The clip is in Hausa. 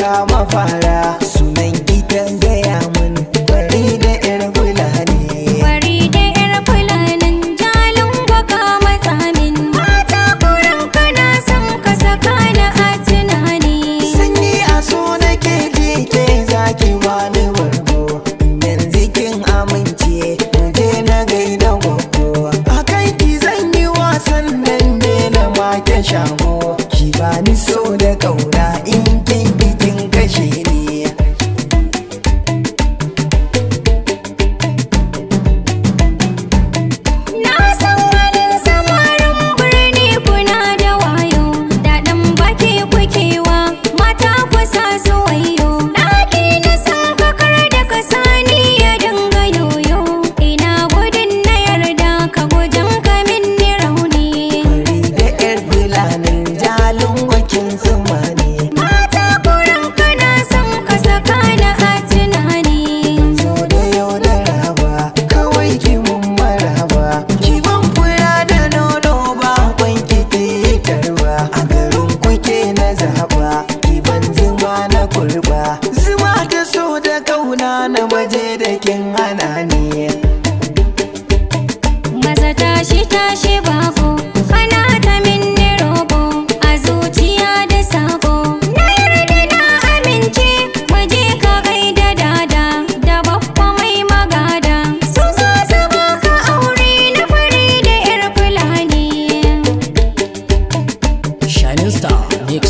kama fara. Sunan gidan gaya mun bari da yar Fulani. Bari da yar Fulanin jalin gwaka matsamin. Mata kuran kana son ka saka ni a tunani. Sanyi a so nake ji ke zaki bani bargo. Yanzu kin amince mu je na gaida gogo. A kai ki zan yi wasan nan ne na make shago. Ki bani so da kauna in kin bi kin kashe ni. Na san halin samarin birni kuna da wayo, daɗin baki kukewa mata ku sa su wayo. Ɗaki na san kakar da ka sani ya dinga yoyo, ina gudun na yarda ka gujen ka min ni rauni. Bari da yar Fulanin jalin wakin zuma ne. Mata kuran kana son ka saka ni a tunani. So da yau da raba kawai ki mun maraba. Ki ban fura da nono ba kwan ki titarwa. A garin kuke na zaba ki ban zuma na kurba. Zuma ta so da kauna na waje da kin hana ni. Maza tashi tashi bako, kana ta minni roƙo, a zuciya da sako. Na yarda na amince, mu je ka gaida dada, da babba mai magada. Su za su baka aure na fari da 'yar Fulani. Shining Star Mix.